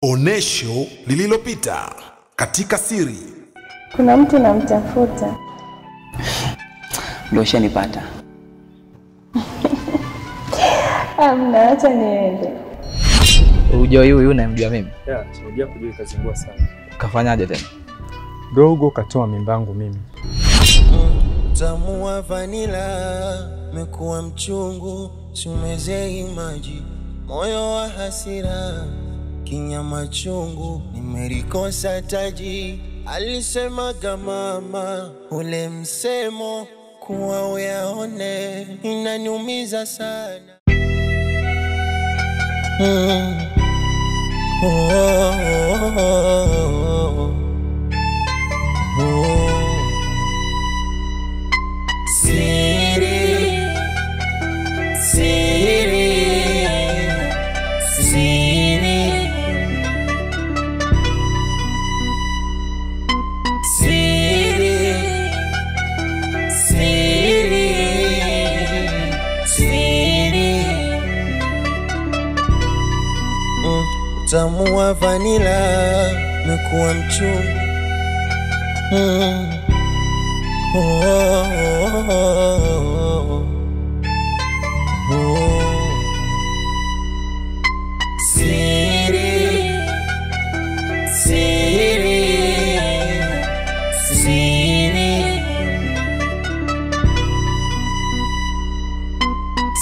Onesho lililopita katika siri. Kuna mtu namtafuta. Ndio ushanipata. Amna, acha niende. Unajua huyu unamjua mimi? Yeah, unajua kujua kazingua sana. Kafanyaje tena? Dogo katoa mimbangu mimi. Tamu wa vanila mekuwa mchungu, sumezei maji, moyo wa hasira, kinyama chungu, nimerikosa taji. Alisemaga mama ule msemo kuwa uyaone, inaniumiza sana. Oh, oh, oh, oh. Siri, siri, siri, siri, siri, siri. Utamu wa vanila mekuwa mchungu. Oh, oh, oh, oh. Siri, siri, siri,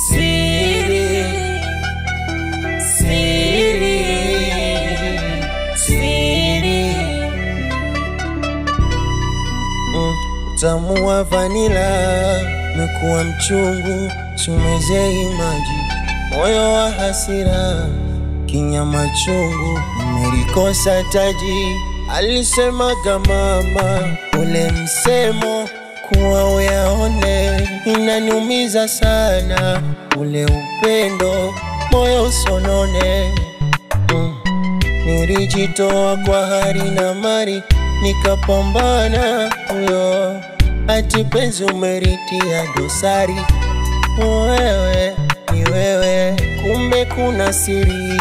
siri, siri, siri. Utamu wa vanila mekuwa mchungu, sumezei maji, moyo wa hasira, kinyama chungu, nimerikosa taji. Alisemaga mama ule msemo kuwa uyaone, inaniumiza sana ule upendo, moyo usonone. Nilijitoa kwa hari na mari, nikapambana huyo, ati penzi umeritia dosari. Wewe ni wewe, kumbe kuna siri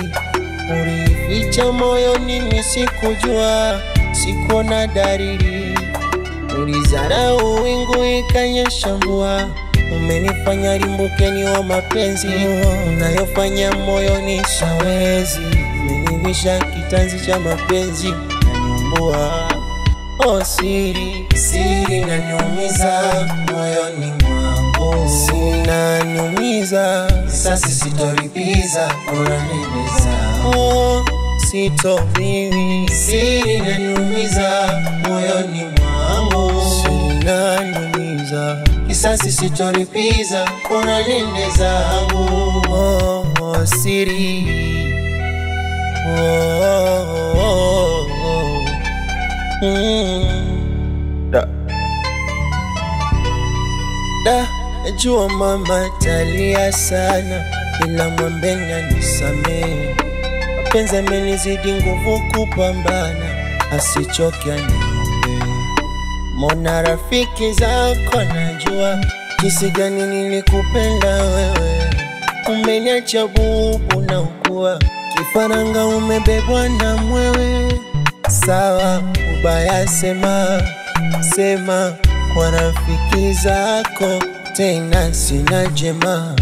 ulificha moyoni, nisikujua, sikuona dalili. Ulizarau wingu ikanyesha mvua, umenifanya limbukeni wa mapenzi, unayofanya moyoni sawezi. Umenivisha kitanzi cha mapenzi, naniumbua. Oh, siri, siri inaniumiza moyoni mwangu, inaniumiza. Sasa sitolipiza, bora niweza. Oh, sito mimi. Siri inaniumiza moyoni mwangu, inaniumiza. Kisasi sitolipiza, bora niende zangu. Oh, oh, siri. Oh, oh, oh, oh. Da. Da, najua mama talia sana, ila mwambeni anisamehe. Mapenzi amenizidi nguvu kupambana, asichoke aniombe. Mona rafiki zako najua jinsi gani nilikupenda wewe, umeniacha bubu na ukua kifaranga, umebebwa na mwewe. Sawa ubaya sema, sema kwa rafiki zako, tena sina jema,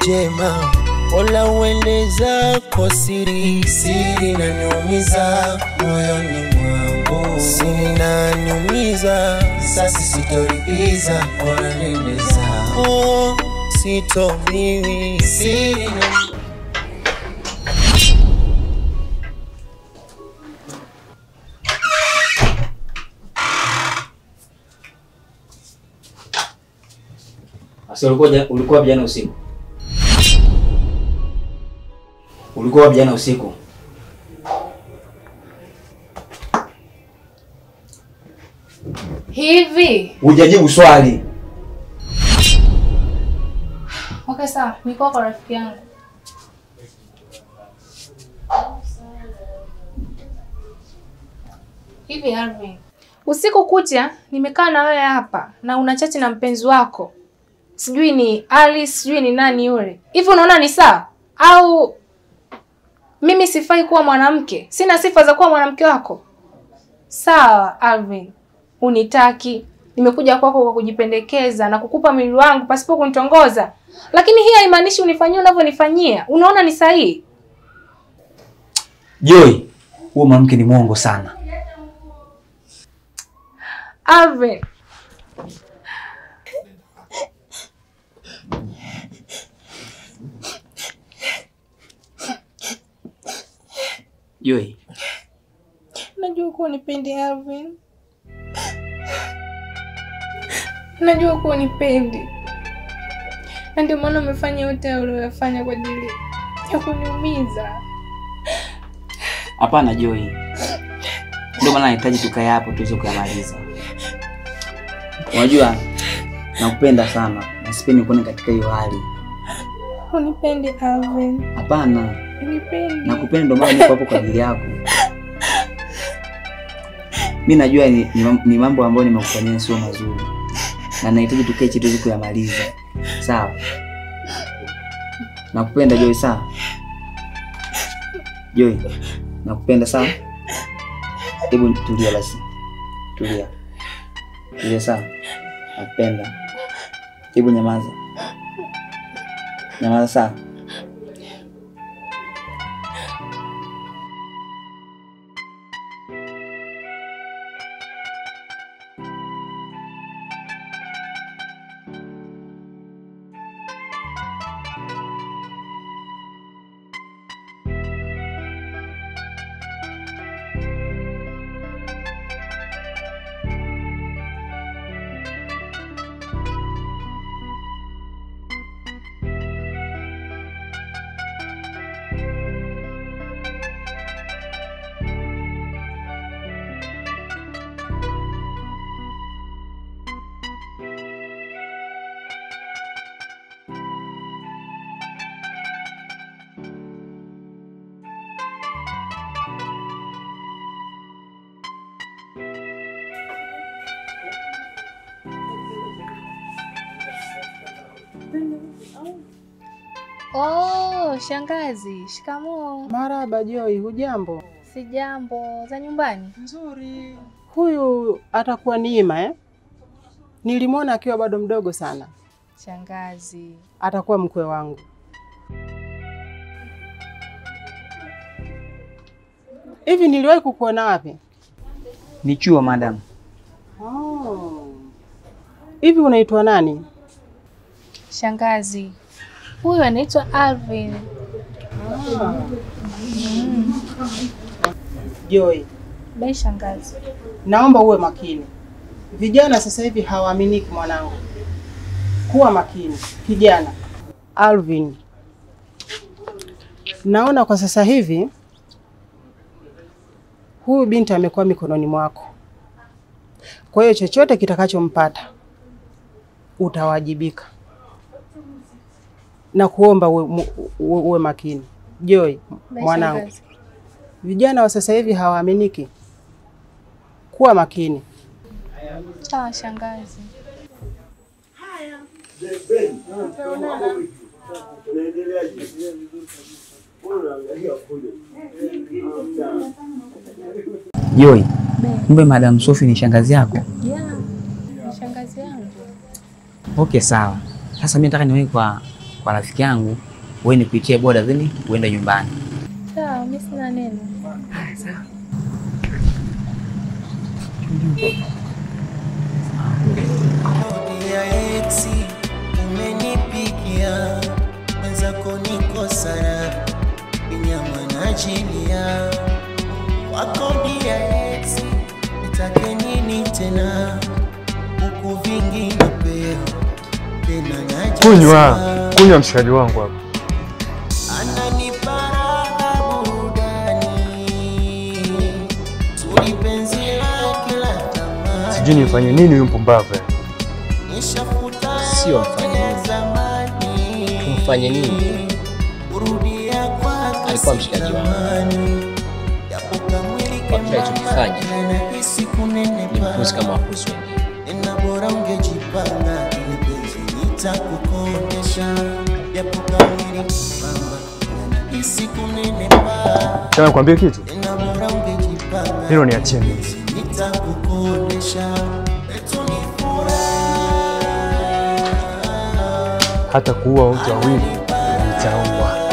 jema, wala uende zako. Siri, siri inaniumiza moyoni mwangu, siri inaniumiza. Sasa sitolipiza, bora niende zangu. Oh, sito mimi. Siri Asa, ulikuwa jana usiku. Ulikuwa jana usiku. Hivi hujajibu swali. Okay, sawa, niko kwa rafiki yangu. Hivi Alvin, usiku kucha nimekaa na wewe hapa na unachati na mpenzi wako. Sijui ni Ali, sijui ni nani yule. Hivi unaona ni sawa? Au Mimi sifai kuwa mwanamke. Sina sifa za kuwa mwanamke wako. Sawa, Alvin. Unitaki. Nimekuja kwako kwa kujipendekeza na kukupa mwili wangu pasipo kunitongoza. Lakini hii haimaanishi unifanyie unavyonifanyia. Unaona ni sahihi? Joy, huo mwanamke ni mwongo sana. Alvin. Joy. Najua kuwa unipendi, Alvin. Najua kuwa unipendi. Na ndio maana umefanya yote uliyofanya kwa ajili ya kuniumiza. Hapana Joy. Ndio maana nahitaji tukae hapo tuweze kuyamaliza. Unajua nakupenda sana na sipendi kuona katika hiyo hali. Unipendi, Alvin. Hapana. Unipendi. Nakupenda ndio maana niko hapo kwa ajili yako. Mimi najua ni mambo ambayo nimekufanyia sio mazuri. Na nahitaji tukae chini tuweze kuyamaliza. Sawa. Nakupenda Joy, sawa? Joy, nakupenda sawa? Hebu tulia basi. Tulia. Tulia sawa? Nakupenda. Hebu nyamaza. Nyamaza sawa? Oh, shangazi, shikamoo. Marhaba Joy, hujambo? Sijambo, za nyumbani? Nzuri. Huyu atakuwa ni Ima eh? Nilimwona akiwa bado mdogo sana. Shangazi, atakuwa mkwe wangu. Hivi niliwahi kukuona wapi? Ni chuo madam. Oh. Hivi unaitwa nani? Shangazi, huyu anaitwa Alvin. Joy. Bai shangazi. Naomba uwe makini. Vijana sasa hivi hawaaminiki mwanangu. Kuwa makini kijana. Alvin, naona kwa sasa hivi huyu binti amekuwa mikononi mwako. Kwa hiyo chochote kitakachompata utawajibika. Na kuomba uwe makini. Joy, mwanangu. Vijana wa sasa hivi hawaaminiki. Kuwa makini. Sawa shangazi. Haya. Joy, kumbe Madam Sophie ni shangazi yako? Yeah, ni shangazi yangu. Okay, sawa. Sasa mimi nataka niwe kwa rafiki yangu, wewe nikuitie boda then uende nyumbani. Sawa, mimi sina neno. Haya, sawa. Umenipikia mwenzako niko sara binyama na jilia wako dia ex nitake nini tena huku vingi napewa tena naja. Kunywa mshikaji wangu hapa. Ananipa raha burudani tulipenzi lake la thamani. Sijui nifanye nini huyu mpumbavu. Sio mfanye nini? Tumfanye nini? Alikuwa mshikaji wangu. Kwa kile alichokifanya ni mpuzi kama wapuzi wengine. Bora ungejipanga ili penzi nitakukondesha japo kamili mama Nahisi kunenepa. Tena nikwambie kitu? Tena bora ungejipanga. Hilo niachie mimi. Nitakukondesha. Etu ni furaha. Hata kuua wote wawili nitaua.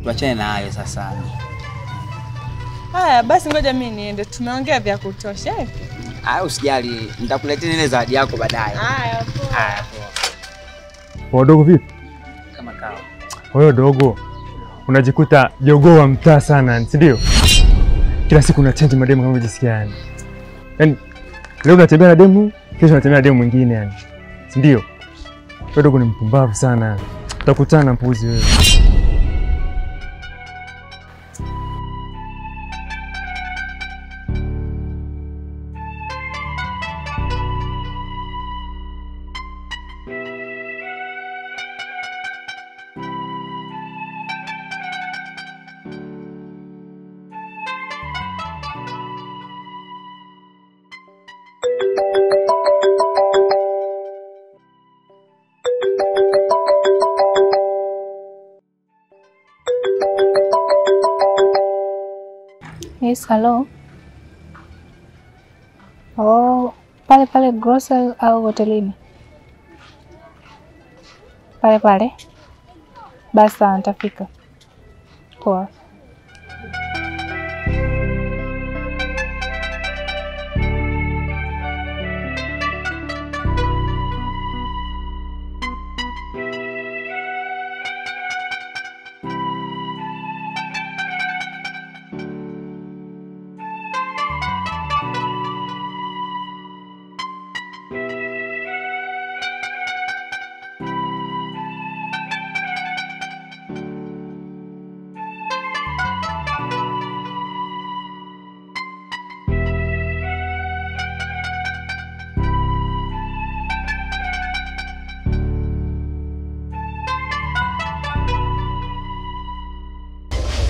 Tuachane na hayo sasa. Haya basi ngoja mimi niende. Tumeongea vya kutosha. Ah, usijali, nitakuletea ile zawadi yako baadaye. Haya poa. Haya poa. Wadogo vipi? Kama kawa. Wewe dogo, unajikuta jogoo wa mtaa sana, si ndio? Kila siku una change mademu kama unajisikia yani. Yaani leo unatembea na demu, kesho unatembea na demu mwingine yani. Si ndio? Wewe dogo ni mpumbavu sana. Utakutana na mpuzi wewe. Yes, hello. Oh, pale pale grocery au hotelini? Pale pale. Basi sawa, nitafika. Poa.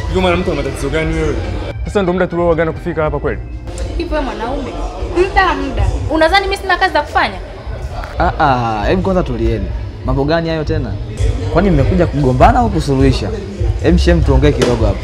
Hiyo mwanamke ana matatizo gani wewe? Sasa ndio muda tulioagana kufika hapa kweli? Hivi wewe mwanaume, muda. Unadhani mimi sina kazi za kufanya? Hebu kwanza tulieni. Mambo gani hayo tena? Kwani mmekuja kugombana au kusuluhisha? Hebu shem tuongee kidogo hapo.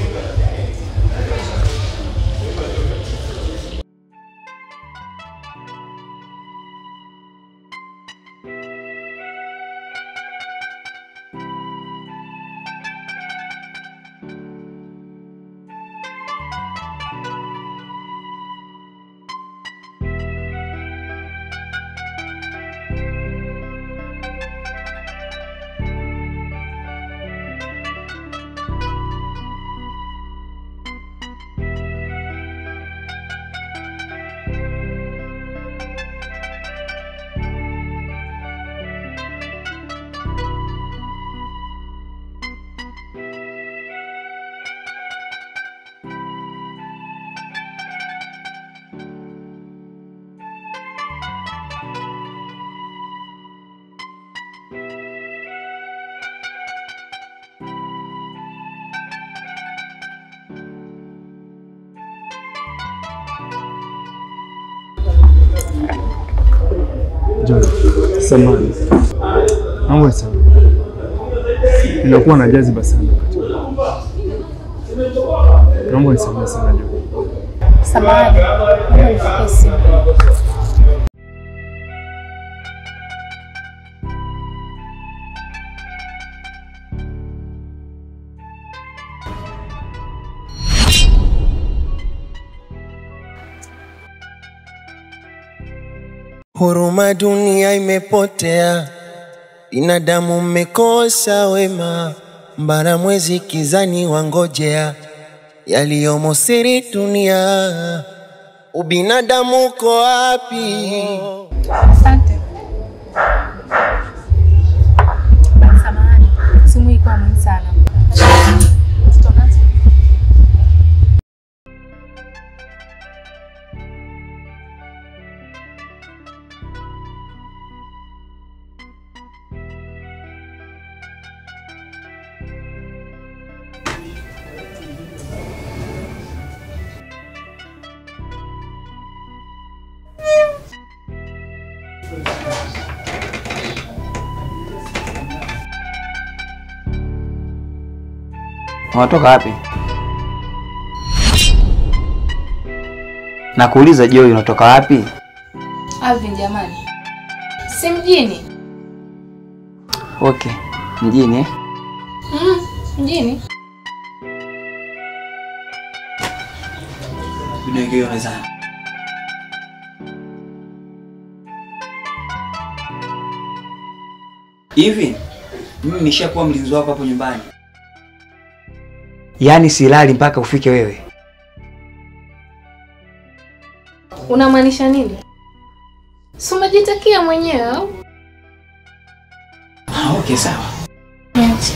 John, samahani. Mambo sana. Nilikuwa na jaziba sana wakati. Naomba unisamehe sana John. Samahani. Naomba nipokee simu. Huruma dunia imepotea, binadamu mmekosa wema, mbara mwezi kizani wangojea, yaliyomo siri dunia, ubinadamu uko wapi? Asante. Unatoka wapi? Nakuuliza Joy, unatoka wapi? Alvin jamani. Si mjini. Okay, mjini eh? Mjini. Niweke mezani. Hivi mimi nishakuwa mlinzi wako hapo nyumbani. Yaani silali mpaka ufike wewe. Unamaanisha nini? Si umejitakia mwenyewe au? Ah, okay sawa. Yes.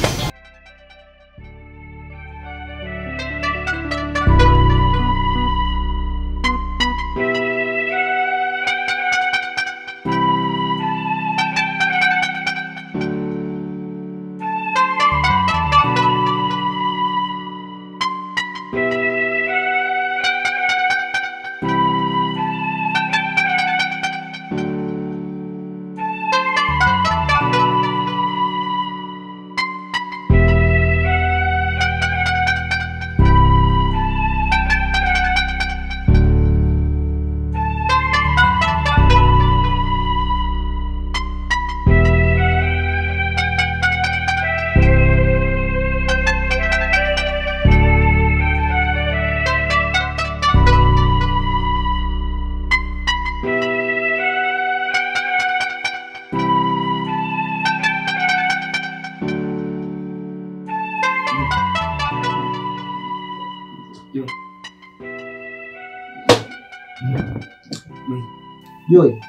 Joy.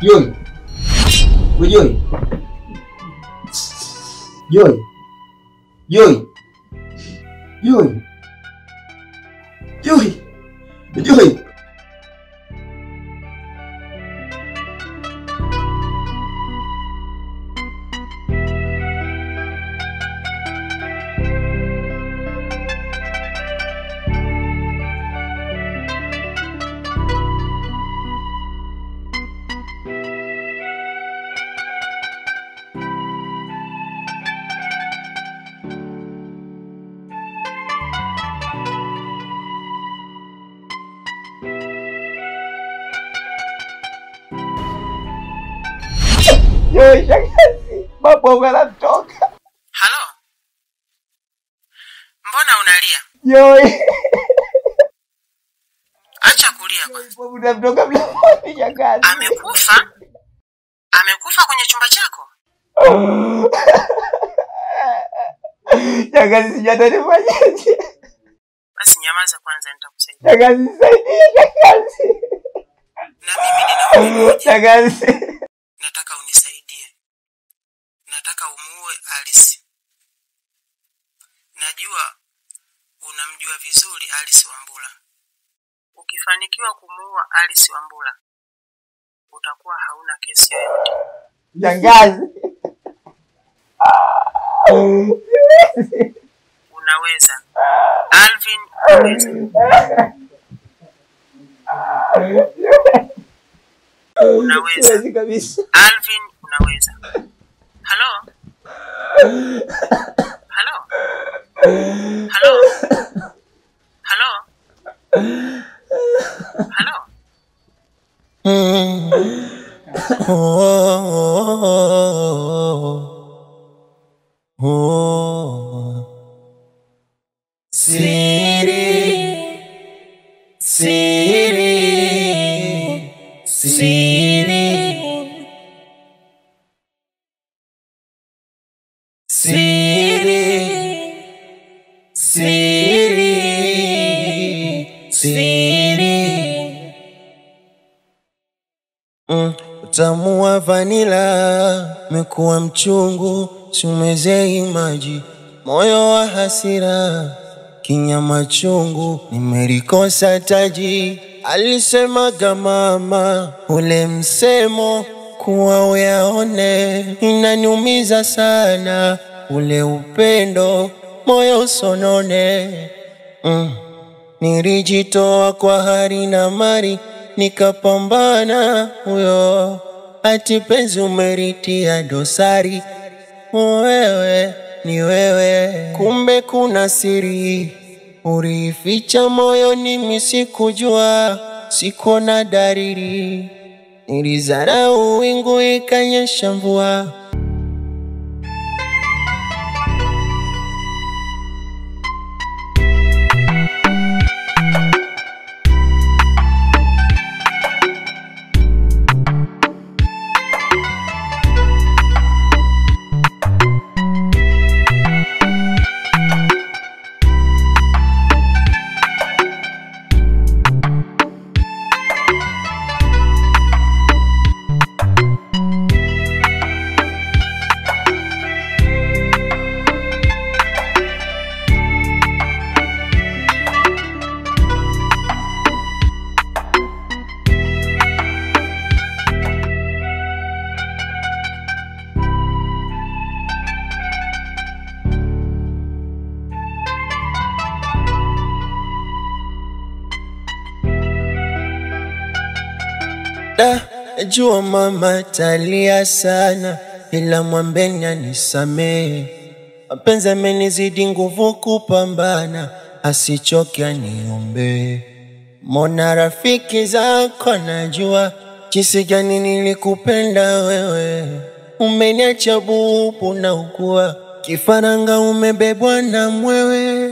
Joy. We Joy. Joy. Joy. Joy. Joy. Joy. Joy, shangazi, mabomu yanatoka. Halo? Mbona unalia? Joy. Acha kulia kwanza. Mabomu yanatoka mdomoni shangazi. Amekufa? Amekufa kwenye chumba chako? Shangazi, sijui nifanyeje. Basi nyamaza kwanza, nitakusaidia. Shangazi, nisaidie shangazi. Na mimi nina shangazi. Nataka unisaidie. Nataka umuue Alice. Najua unamjua vizuri Alice Wambura. Ukifanikiwa kumuua Alice Wambura, utakuwa hauna kesi yoyote. Shangazi. Unaweza. Alvin, unaweza. Unaweza. Alvin, unaweza. Halo? Halo? Halo? Halo? Halo? Oh, oh, oh. Siri, siri, siri, siri, siri, siri. Utamu wa vanila mekuwa mchungu, siumezei maji, moyo wa hasira kinyama chungu, nimelikosa taji. Alisemaga mama ule msemo kuwa uyaone, inaniumiza sana ule upendo, moyo usonone. Nilijitoa kwa hari na mari, nikapambana huyo, ati penzi umeritia dosari wewe. ni wewe. Kumbe kuna siri ulificha moyoni, mimi sikujua, sikuona dalili. Nilizarau wingu ikanyesha mvua. Jua mama talia sana, ila mwambeni anisamee. Mapenzi amenizidi nguvu kupambana, asichoke aniombe. Mona rafiki zako najua jinsi gani nilikupenda wewe. Umeniacha bubu na ukua, kifaranga umebebwa na mwewe.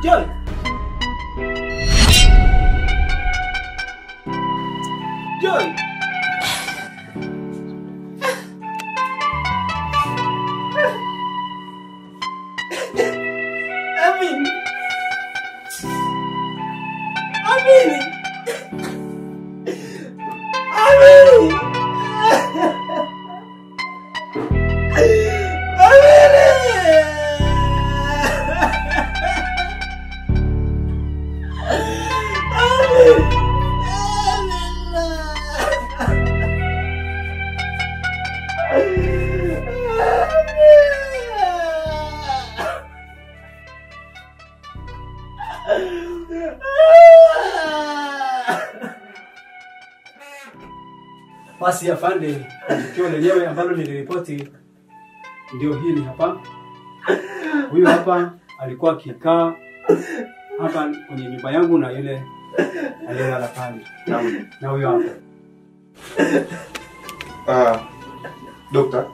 Joy. Joy. Amini. Amini. Amini. Basi afande, tukio lenyewe ambalo niliripoti ndio hili hapa. Huyu hapa alikuwa akikaa hapa kwenye nyumba yangu na yule aliyelala pale. Na huyu hapa. Dokta,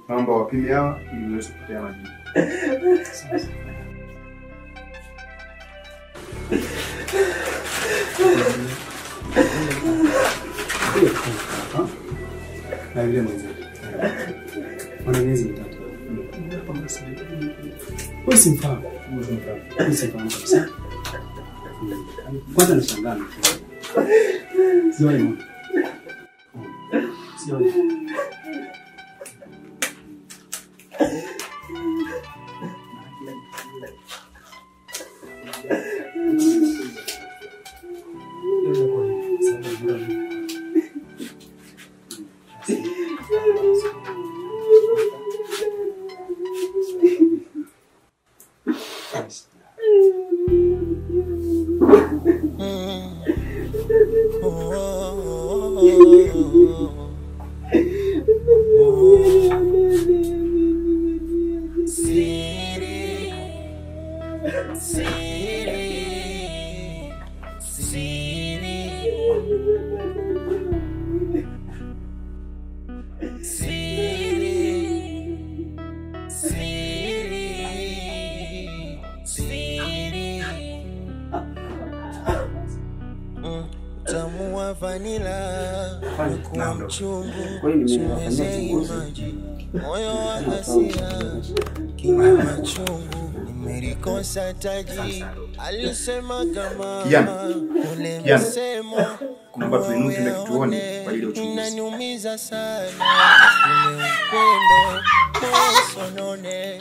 naomba wapime hawa ili niweze kupata majibu. Na yule mwenzetu ana miezi mitatu. Wewe simfahamu. Wewe simfahamu kabisa. Kwanza nashangaa. Sioni. Sioni. Siri, siri, siri. Utamu wa vanila kwa mchungu, moyo wa hasira, kinywa machungu, nimelikosa taji. Alisema kama ule msemo, naomba tuinuke tuende kituoni kwa ajili ya uchunguzi. Inaniumiza sana ule upendo usonone.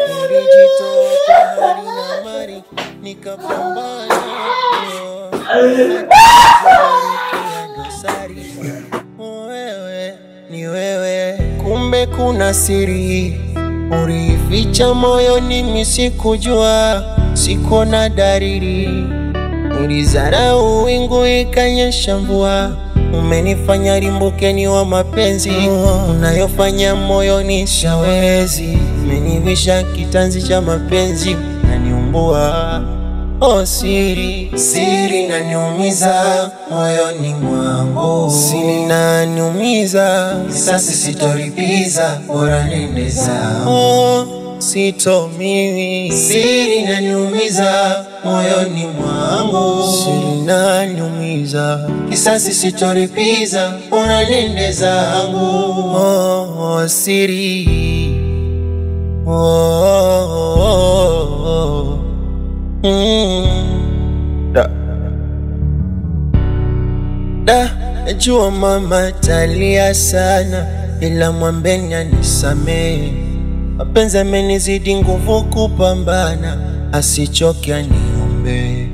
Nilijitoa kwa hali na mali nikapambana, dosari wewe ni wewe, kumbe kuna siri ulificha moyoni, mimi sikujua, sikuona dalili. Nilizarau wingu ikanyesha mvua, umenifanya limbukeni wa mapenzi, unayofanya moyoni shawezi, umenivisha kitanzi cha mapenzi, naniumbua. Oh siri, siri inaniumiza moyoni mwangu, siri inaniumiza, kisasi sitolipiza, bora nende zangu. Oh, sitomiwi, siri inaniumiza moyoni mwangu, siri inaniumiza, kisasi sitolipiza, bora nende zangu. Oh, oh siri, oh, oh, oh, oh. Da. Da, najua mama talia sana, ila mwambeni anisamehe. Mapenzi amenizidi nguvu kupambana, asichoke aniombe.